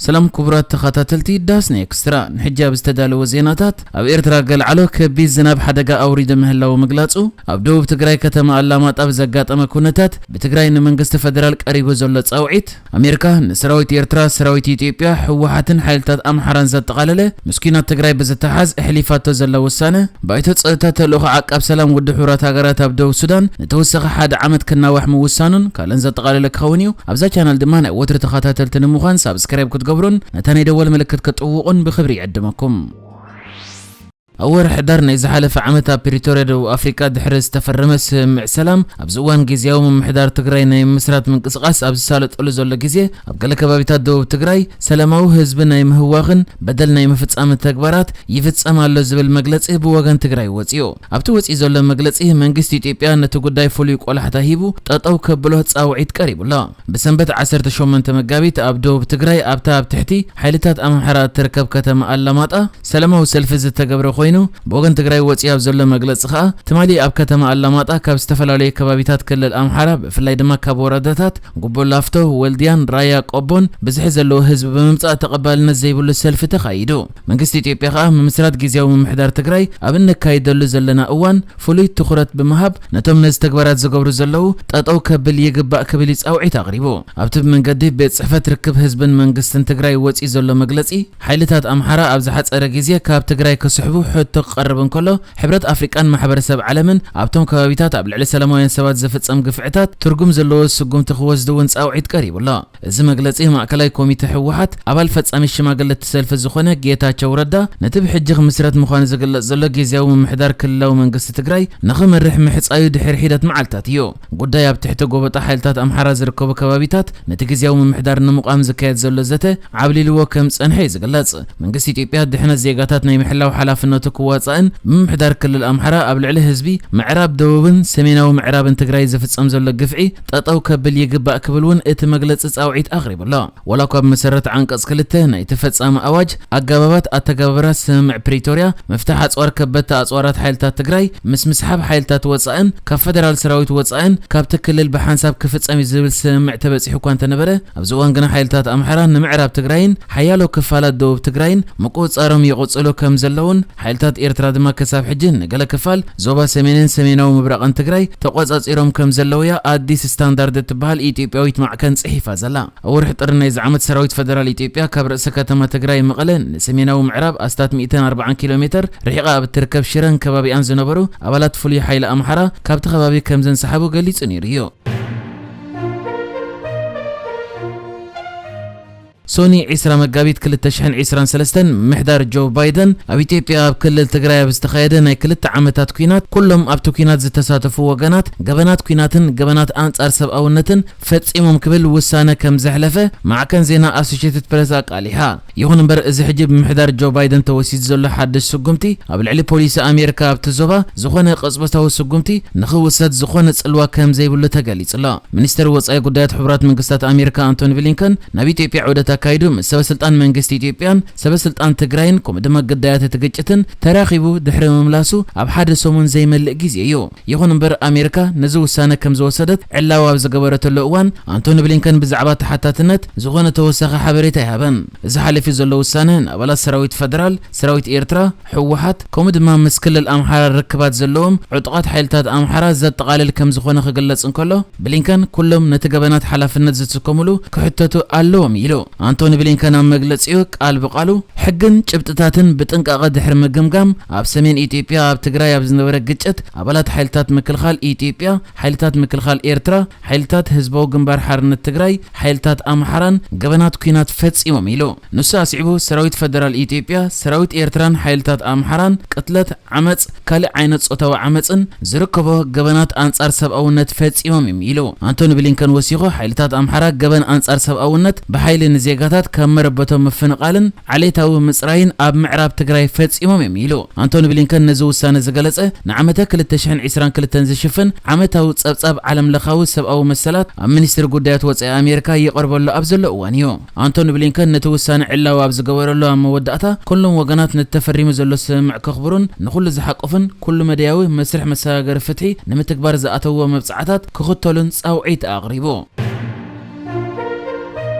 ሰላም ክቡራት ተኸታተልቲ ዳስና ኤክስትራ፣ ንሕጂ ኣብ ዝተዳለወ ዜናታት፣ ኣብ ኤርትራ ገልዓሎ ከቢድ ዝናብ ሓደጋ ኣውሪዱ ምህላዉ ምግላጹ፣ ኣብ ደቡብ ትግራይ ከተማ ኣላማጣ ብዘጋጠመ ኩነታት፣ ብትግራይ ንመንግስቲ ፈደራል ቀሪቡ ዘሎ ጻውዒት፣ ኣሜሪካ ንሰራዊት ኤርትራ፣ ሰራዊት ኢትዮጵያ፣ ህወሓትን ሓይልታት ኣምሓራን ዘጠቓለለ ምስ ኲናት ትግራይ ብዝተሓዝ ኣሕሊፋቶ ዘላ ውሳነ፣ ባይቶ ጸጥታ ተልእኾ ዓቃብ ሰላም ውድብ ሕቡራት ሃገራት ኣብ ደቡብ ሱዳን ንተወሳኺ ሓደ ዓመት ክናዋሕ ምውሳኑን ካልእን ዘጠቓለለ ክኸውን እዩ። ኣብዛ ቻናል ድማ ናይ ወትሪ ተኸታተልቲ ንምዃን ሳብስክራይብ ክትገብሩን ነታ ናይ ደወል ምልክት ክትጥውቑን ብኽብሪ ይዕድመኩም። ኣብ ወርሒ ሕዳር ናይ ዝሓለፈ ዓመት ኣብ ፕሪቶርያ ደቡብ ኣፍሪቃ ድሕሪ ዝተፈረመ ስምምዕ ሰላም፣ ኣብዚ እዋን ግዝያዊ ምምሕዳር ትግራይ ናይ ምስራት ምንቅስቓስ ኣብ ዝሳለጠሉ ዘሎ ግዜ፣ ኣብ ገለ ከባቢታት ደቡብ ትግራይ ሰላማዊ ህዝቢ ናይ ምህዋኽን በደል ናይ ምፍጻምን ተግባራት ይፍጸም ኣሎ ዝብል መግለጺ ብወገን ትግራይ ወጺኡ። ኣብቲ ወጺኡ ዘሎ መግለጺ፣ መንግስቲ ኢትዮጵያ ነቲ ጉዳይ ፍሉይ ቆላሕታ ሂቡ ጠጠው ከብሎ ጻውዒት ቀሪቡ ኣሎ። ብሰንበት ዓሰርተ ሸሞንተ መጋቢት ኣብ ደቡብ ትግራይ ኣብታ ኣብ ትሕቲ ሓይልታት ኣምሓራ እትርከብ ከተማ ኣላማጣ ሰላማዊ ሰልፊ ዝተገብረ ኮይኑ፣ ብወገን ትግራይ ወፂኡ ኣብ ዘሎ መግለፂ ከዓ፣ ትማሊ ኣብ ከተማ ኣላማጣ ካብ ዝተፈላለዩ ከባቢታት ክልል ኣምሓራ፣ ብፍላይ ድማ ካብ ወረዳታት ጉቦ ላፍቶ፣ ወልድያን ራያ ቆቦን ብዝሒ ዘለዎ ህዝቢ ብምምፃእ ተቐባልነት ዘይብሉ ሰልፊ ተኻይዱ። መንግስቲ ኢትዮጵያ ከዓ ምምስራት ግዝያዊ ምምሕዳር ትግራይ ኣብ እነካይደሉ ዘለና እዋን ፍሉይ ትኹረት ብምሃብ ነቶም ነዚ ተግባራት ዝገብሩ ዘለዉ ጠጠው ከብል ይግባእ ክብል እዩ ጻውዒት ኣቕሪቡ። ኣብቲ ብመንገዲ ቤት ጽሕፈት ርክብ ህዝብን መንግስትን ትግራይ ወጺኡ ዘሎ መግለጺ፣ ሓይልታት ኣምሓራ ኣብ ዝሓጸረ ግዜ ካብ ትግራይ ክስሕቡ ሕቶ ክቐርብ እንከሎ፣ ሕብረት ኣፍሪቃን ማሕበረሰብ ዓለምን ኣብቶም ከባቢታት ኣብ ልዕሊ ሰላማውያን ሰባት ዝፍጸም ግፍዕታት ትርጉም ዘለዎ ስጉምቲ ክወስዱ እውን ጻውዒት ቀሪቡ ኣሎ። እዚ መግለጺ ማእከላይ ኮሚተ ህወሓት ኣባል ፈጻሚ ሽማግለ እቲ ሰልፊ ዝኾነ ጌታቸው ረዳ፣ ነቲ ብሕጂ ክምስረት ምዃኑ ዝግለጽ ዘሎ ግዝያዊ ምምሕዳር ክልላዊ መንግስቲ ትግራይ ንኽመርሕ ምሕጻዩ ድሕሪ ሒደት መዓልታት እዩ። ጉዳይ ኣብ ትሕቲ ጎበጣ ሓይልታት ኣምሓራ ዝርከቡ ከባቢታት ነቲ ግዝያዊ ምምሕዳር ንምቋም ዝካየድ ዘሎ ዘተ ዓብሊልዎ ከም ዝጸንሐ እዩ ዝግለጽ። መንግስቲ ኢትዮጵያ ድሕነት ዜጋታት ናይ ምሕላው ሓላፍነቱ ክዋጻእን ብምምሕዳር ክልል ኣምሓራ ኣብ ልዕሊ ህዝቢ ምዕራብ ደቡብን ሰሜናዊ ምዕራብን ትግራይ ዝፍጸም ዘሎ ግፍዒ ጠጠው ከብል ይግባእ ክብል እውን እቲ መግለጺ ጻውዒት ኣቕሪቡ ኣሎ። ዋላ እኳ ብመሰረት ዓንቀጽ ክልተ ናይቲ ፈጻሚ ኣዋጅ ኣገባባት ኣተገባብራ ስምምዕ ፕሪቶርያ፣ ምፍታሕ ኣጽዋር ከበድቲ ኣጽዋራት ሓይልታት ትግራይ ምስ ምስሓብ ሓይልታት ወጻእን ካብ ፈደራል ሰራዊት ወጻእን ካብቲ ክልል ብሓንሳብ ክፍጸም እዩ ዝብል ስምምዕ ተበጺሑ እኳ እንተነበረ፣ ኣብዚ እዋን ግና ሓይልታት ኣምሓራ ንምዕራብ ትግራይን ሓያሎ ክፋላት ደቡብ ትግራይን ምቁጽጻሮም ይቕጽሉ ከም ዘለውን፣ ሓይልታት ኤርትራ ድማ ክሳብ ሕጂ ንገለ ክፋል ዞባ ሰሜንን ሰሜናዊ ምብራቕን ትግራይ ተቖጻጺሮም ከም ዘለዉ እያ ኣዲስ ስታንዳርድ እትበሃል ኢትዮጵያዊት ማዕከን ጽሒፋ ዘላ። ኣብ ወርሒ ጥሪ ናይዚ ዓመት ሰራዊት ፈደራል ኢትዮጵያ ካብ ርእሰ ከተማ ትግራይ መቐለ ንሰሜናዊ ምዕራብ ኣስታት ሚእትን ኣርባዓን ኪሎ ሜትር ርሒቓ ኣብ እትርከብ ሽረን ከባቢኣን ዝነበሩ ኣባላት ፍሉይ ሓይሊ ኣምሓራ ካብቲ ከባቢ ከም ዘንሰሓቡ ገሊጹ ነይሩ እዩ። ሶኒ ዕስራ መጋቢት ክልተ ሽሕን ዕስራን ሰለስተን ምምሕዳር ጆ ባይደን ኣብ ኢትዮጵያ ኣብ ክልል ትግራይ ኣብ ዝተኻየደ ናይ ክልተ ዓመታት ኲናት ኩሎም ኣብቲ ኲናት ዝተሳተፉ ወገናት ገበናት ኲናትን ገበናት ኣንጻር ሰብኣውነትን ፈጺሞም ክብል ውሳነ ከም ዘሕለፈ ማዕከን ዜና ኣሶሼትድ ፕረስ ኣቃሊሓ። ይኹን እምበር፣ እዚ ሕጂ ብምምሕዳር ጆ ባይደን ተወሲዱ ዘሎ ሓድሽ ስጉምቲ ኣብ ልዕሊ ፖሊሲ ኣሜሪካ ኣብቲ ዞባ ዝኾነ ቅጽበታዊ ስጉምቲ ንኽውሰድ ዝኾነ ጽልዋ ከም ዘይብሉ ተገሊጹ ኣሎ። ሚኒስተር ወጻኢ ጉዳያት ሕቡራት መንግስታት ኣሜሪካ ኣንቶኒ ብሊንከን ናብ ኢትዮጵያ ዑደት ኣካይዱ ምስ ሰበስልጣን መንግስቲ ኢትዮጵያን ሰበስልጣን ትግራይን ከምኡ ድማ ግዳያት እቲ ግጭትን ተራኺቡ ድሕሪ ምምላሱ ኣብ ሓደ ሰሙን ዘይመልእ ግዜ እዩ። ይኹን እምበር ኣሜሪካ ነዚ ውሳነ ከም ዝወሰደት ዕላዊ ኣብ ዝገበረትሉ እዋን ኣንቶኒ ብሊንከን ብዛዕባ ተሓታትነት ዝኾነ ተወሳኺ ሓበሬታ ኣይሃበን። እዚ ሓሊፉ ዘሎ ውሳነ ንኣባላት ሰራዊት ፈደራል፣ ሰራዊት ኤርትራ፣ ህወሓት ከምኡ ድማ ምስ ክልል ኣምሓራ ርክባት ዘለዎም ዕጡቓት ሓይልታት ኣምሓራ ዘጠቓልል ከም ዝኾነ ክግለጽ እንከሎ፣ ብሊንከን ኩሎም ነቲ ገበናት ሓላፍነት ዝስከሙሉ ክሕተቱ ኣለዎም ኢሉ። ኣንቶኒ ብሊንከን ኣብ መግለጺኡ ቃል ብቃሉ ሕግን ጭብጥታትን ብጥንቃቐ ድሕሪ ምግምጋም ኣብ ሰሜን ኢትዮጵያ ኣብ ትግራይ ኣብ ዝነበረ ግጭት ኣባላት ሓይልታት ምክልኻል ኢትዮጵያ፣ ሓይልታት ምክልኻል ኤርትራ፣ ሓይልታት ህዝባዊ ግንባር ሓርነት ትግራይ፣ ሓይልታት ኣምሓራን ገበናት ኲናት ፈጺሞም ኢሉ። ንሱ ኣስዒቡ ሰራዊት ፈደራል ኢትዮጵያ፣ ሰራዊት ኤርትራን ሓይልታት ኣምሓራን ቅትለት፣ ዓመጽ፣ ካልእ ዓይነት ጾታዊ ዓመጽን ዝርከቦ ገበናት ኣንጻር ሰብኣውነት ፈጺሞም እዮም ኢሉ። ኣንቶኒ ብሊንከን ወሲኹ፣ ሓይልታት ኣምሓራ ገበን ኣንጻር ሰብኣውነት ብሓይሊ ንዜጋታት ካብ መረበቶም ምፍንቓልን ዓሌታዊ ምጽራይን ኣብ ምዕራብ ትግራይ ፈጺሞም እዮም ኢሉ። ኣንቶኒ ብሊንከን ነዚ ውሳነ ዝገለጸ ንዓመተ ክልተ ሽሕን ዕስራን ክልተን ዝሽፍን ዓመታዊ ጸብጻብ ዓለም ለኻዊ ሰብኣዊ መሰላት ኣብ ሚኒስትሪ ጉዳያት ወጻኢ ኣሜሪካ ይቐርበሉ ኣብ ዘሎ እዋን እዩ። ኣንቶኒ ብሊንከን ነቲ ውሳነ ዕላዊ ኣብ ዝገበረሉ ኣብ መወዳእታ፣ ኩሎም ወገናት ነቲ ተፈሪሙ ዘሎ ስምምዕ ከኽብሩን ንኹሉ ዝሓቁፍን ኩሉ መዳያዊ መስርሕ መሰጋገሪ ፍትሒ ንምትግባር ዝኣተውዎ መብጽዓታት ክኽተሉን ጻውዒት ኣቕሪቡ።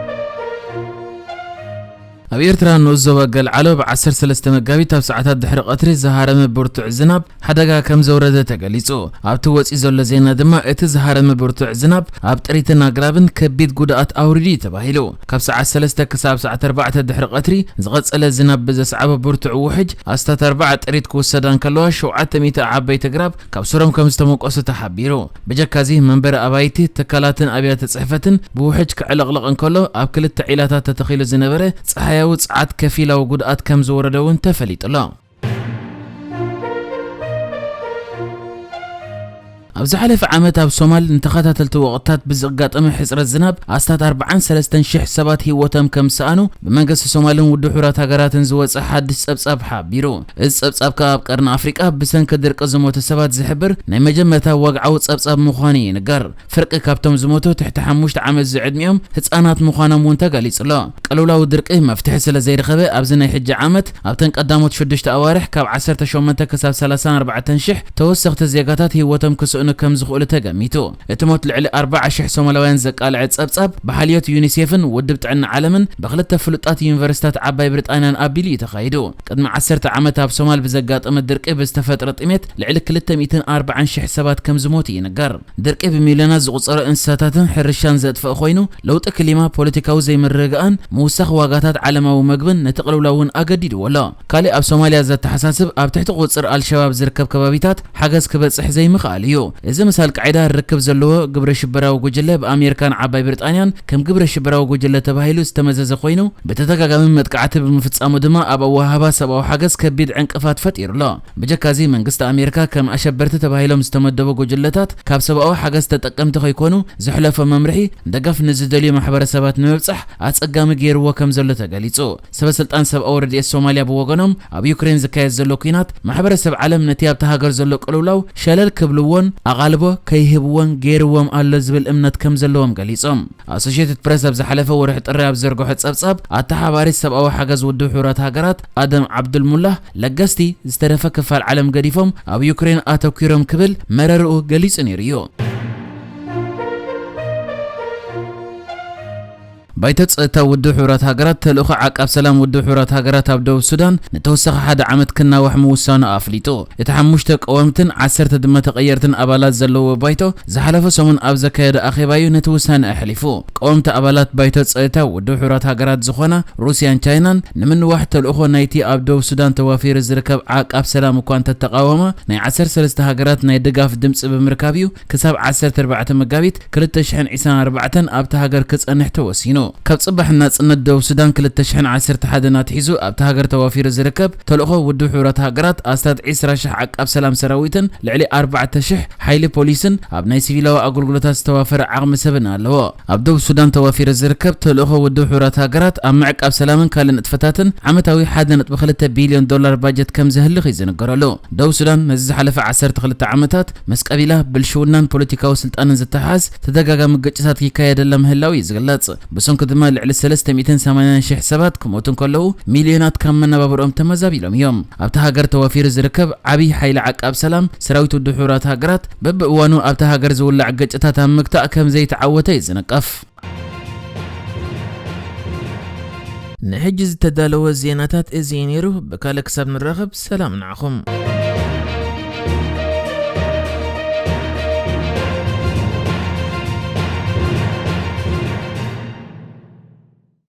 ኣብ ኤርትራ ንኡስ ዞባ ገልዓሎ ብ ዓሰርተ ሰለስተ መጋቢት ኣብ ሰዓታት ድሕሪ ቀትሪ ዝሃረመ ብርቱዕ ዝናብ ሓደጋ ከም ዘውረደ ተገሊጹ። ኣብቲ ወጺኡ ዘሎ ዜና ድማ፣ እቲ ዝሃረመ ብርቱዕ ዝናብ ኣብ ጥሪትን ኣግራብን ከቢድ ጉድኣት ኣውሪዱ እዩ ተባሂሉ። ካብ ሰዓት ሰለስተ ክሳብ ሰዓት ኣርባዕተ ድሕሪ ቀትሪ ዝቐጸለ ዝናብ ብዘስዓቦ ብርቱዕ ውሕጅ፣ ኣስታት ኣርባዓ ጥሪት ክውሰዳ እንከለዋ፣ ሸውዓተ ሚእቲ ዓበይቲ ኣግራብ ካብ ስሮም ከም ዝተመቆሱ ተሓቢሩ። ብጀካዚ መንበሪ ኣባይቲ፣ ትካላትን ኣብያተ ጽሕፈትን ብውሕጅ ክዕለቕለቕ እንከሎ፣ ኣብ ክልተ ዒላታት ተተኺሉ ዝነበረ ጸሓያዊ ጸዓት ከፊላዊ ጉድኣት ከም ዝወረደ እውን ተፈሊጡ ኣሎ። ኣብ ዝሓለፈ ዓመት ኣብ ሶማል ንተኸታተልቲ ወቕታት ብዘጋጠመ ሕጽረት ዝናብ ኣስታት ኣርባዓን ሰለስተን ሽሕ ሰባት ህይወቶም ከም ዝሰኣኑ ብመንግስቲ ሶማልን ውድብ ሕቡራት ሃገራትን ዝወጸ ሓድሽ ጸብጻብ ሓቢሩ። እዚ ጸብጻብ ከኣ ኣብ ቀርኒ ኣፍሪቃ ብሰንኪ ድርቂ ዝሞቱ ሰባት ዝሕብር ናይ መጀመርታ ወግዓዊ ጸብጻብ ምዃኑ ይንገር። ፍርቂ ካብቶም ዝሞቱ ትሕቲ ሓሙሽተ ዓመት ዝዕድሚኦም ህጻናት ምዃኖም እውን ተገሊጹ ኣሎ። ቅልውላው ድርቂ መፍትሒ ስለ ዘይረኸበ፣ ኣብዚ ናይ ሕጂ ዓመት ኣብተን ቀዳሞት ሽዱሽተ ኣዋርሕ ካብ ዓሰርተ ሸሞንተ ክሳብ ሰላሳን ኣርባዕተን ሽሕ ተወሰኽቲ ዜጋታት ህይወቶም ክስእኑ ከም ዝኽእሉ ተገሚቱ። እቲ ሞት ልዕሊ ኣርባዓ ሽሕ ሶማላውያን ዘቃልዐ ጸብጻብ ብሓልዮት ዩኒሴፍን ውድብ ጥዕና ዓለምን ብክልተ ፍሉጣት ዩኒቨርሲታት ዓባይ ብሪጣንያን ኣቢሉ እዩ ተኻይዱ። ቅድሚ ዓሰርተ ዓመት ኣብ ሶማል ብዘጋጠመ ድርቂ ብዝተፈጥረ ጥሜት ልዕሊ ክልተ ሚእትን ኣርባዓን ሽሕ ሰባት ከም ዝሞቱ ይንገር። ድርቂ ብሚልዮናት ዝቑጸሩ እንስሳታትን ሕርሻን ዘጥፍእ ኮይኑ፣ ለውጢ ክሊማ፣ ፖለቲካዊ ዘይምርግጋእን ምውሳኽ ዋጋታት ዓለማዊ መግብን ነቲ ቅልውላው እውን ኣገዲድዎ ኣሎ። ካልእ ኣብ ሶማልያ ዘተሓሳስብ፣ ኣብ ትሕቲ ቁጽጽር ኣልሸባብ ዝርከብ ከባቢታት ሓገዝ ክበጽሕ ዘይምኽኣል እዩ። እዚ ምስ ኣልቃዒዳ ርክብ ዘለዎ ግብረ ሽበራዊ ጉጅለ ብኣሜሪካን ዓባይ ብሪጣንያን ከም ግብረ ሽበራዊ ጉጅለ ተባሂሉ ዝተመዘዘ ኮይኑ፣ ብተደጋጋሚ መጥቃዕቲ ብምፍጻሙ ድማ ኣብ ኣወሃህባ ሰብኣዊ ሓገዝ ከቢድ ዕንቅፋት ፈጢሩ ኣሎ። ብጀካዚ መንግስቲ ኣሜሪካ ከም ኣሸበርቲ ተባሂሎም ዝተመደቡ ጉጅለታት ካብ ሰብኣዊ ሓገዝ ተጠቀምቲ ከይኮኑ ዘሕለፎ መምርሒ ደገፍ ንዝደልዩ ማሕበረሰባት ንምብጻሕ ኣጸጋሚ ገይርዎ ከም ዘሎ ተገሊጹ። ሰበ ስልጣን ሰብኣዊ ረድኤት ሶማልያ ብወገኖም ኣብ ዩክሬን ዝካየድ ዘሎ ኲናት ማሕበረሰብ ዓለም ነቲ ኣብቲ ሃገር ዘሎ ቅልውላው ሸለል ክብልዎን ኣቓልቦ ከይህብዎን ገይርዎም ኣሎ ዝብል እምነት ከም ዘለዎም ገሊጾም። ኣሶሽየትድ ፕረስ ኣብ ዝሓለፈ ወርሒ ጥሪ ኣብ ዘርግሖ ጸብጻብ፣ ኣተሓባሪት ሰብኣዊ ሓገዝ ውድብ ሕቡራት ሃገራት ኣደም ዓብዱልሙላህ፣ ለገስቲ ዝተረፈ ክፋል ዓለም ገዲፎም ኣብ ዩክሬን ኣተኲሮም ክብል መረርኡ ገሊጹ ነይሩ እዩ። ባይቶ ጸጥታ ውድብ ሕቡራት ሃገራት ተልእኾ ዓቃብ ሰላም ውድብ ሕቡራት ሃገራት ኣብ ደቡብ ሱዳን ንተወሳኺ ሓደ ዓመት ክናዋሕ ምውሳኑ ኣፍሊጡ። እቲ ሓሙሽተ ቀወምትን ዓሰርተ ድማ ተቐየርትን ኣባላት ዘለዎ ባይቶ ዝሓለፈ ሰሙን ኣብ ዘካየዶ ኣኼባ'ዩ ነቲ ውሳነ ኣሕሊፉ። ቀወምቲ ኣባላት ባይቶ ጸጥታ ውድብ ሕቡራት ሃገራት ዝኾና ሩስያን ቻይናን ንምንዋሕ ተልእኾ ናይቲ ኣብ ደቡብ ሱዳን ተዋፊሩ ዝርከብ ዓቃብ ሰላም እኳ እንተተቓወማ፣ ናይ ዓሰርተ ሰለስተ ሃገራት ናይ ድጋፍ ድምጺ ብምርካብ እዩ ክሳብ ዓሰርተ ኣርባዕተ መጋቢት ክልተ ሽሕን ዕስራን ኣርባዕተን ኣብታ ሃገር ክጸንሕ ተወሲኑ። ካብ ጽባሕ ናጽነት ደቡብ ሱዳን ክልተ ሽሕን ዓሰርተ ሓደን ኣትሒዙ ኣብታ ሃገር ተዋፊሩ ዝርከብ ተልእኾ ውድብ ሕቡራት ሃገራት ኣስታት ዕስራ ሽሕ ዓቃብ ሰላም ሰራዊትን ልዕሊ ኣርባዕተ ሽሕ ሓይሊ ፖሊስን ኣብ ናይ ሲቪላዊ ኣገልግሎታት ዝተዋፈረ ዓቕሚ ሰብን ኣለዎ። ኣብ ደቡብ ሱዳን ተዋፊሩ ዝርከብ ተልእኾ ውድብ ሕቡራት ሃገራት ኣብ ምዕቃብ ሰላምን ካልእ ንጥፈታትን ዓመታዊ ሓደ ነጥቢ ክልተ ቢልዮን ዶላር ባጀት ከም ዘህልኽ እዩ ዝንገረሉ። ደቡብ ሱዳን ነዚ ዝሓለፈ ዓሰርተ ክልተ ዓመታት ምስ ቀቢላ፣ ብልሽውናን ፖለቲካዊ ስልጣንን ዝተሓዝ ተደጋጋሚ ግጭታት ይካየደላ ምህላው እዩ ዝግለጽ። ብሰንኩ ድማ ልዕሊ ሰለስተ ሚእትን ሰማንያን ሽሕ ሰባት ክሞቱ እንከለዉ፣ ሚልዮናት ካብ መነባብርኦም ተመዛቢሎም እዮም። ኣብታ ሃገር ተዋፊሩ ዝርከብ ዓብዪ ሓይሊ ዓቃብ ሰላም ሰራዊት ውድብ ሕቡራት ሃገራት በብእዋኑ ኣብታ ሃገር ዝውላዕ ግጭታት ኣብ ምግታእ ከም ዘይተዓወተ እዩ ዝንቀፍ። ንሕጂ ዝተዳለወ ዜናታት እዚ እዩ ነይሩ። ብካልእ ክሳብ ንራኸብ ሰላም ንዓኹም።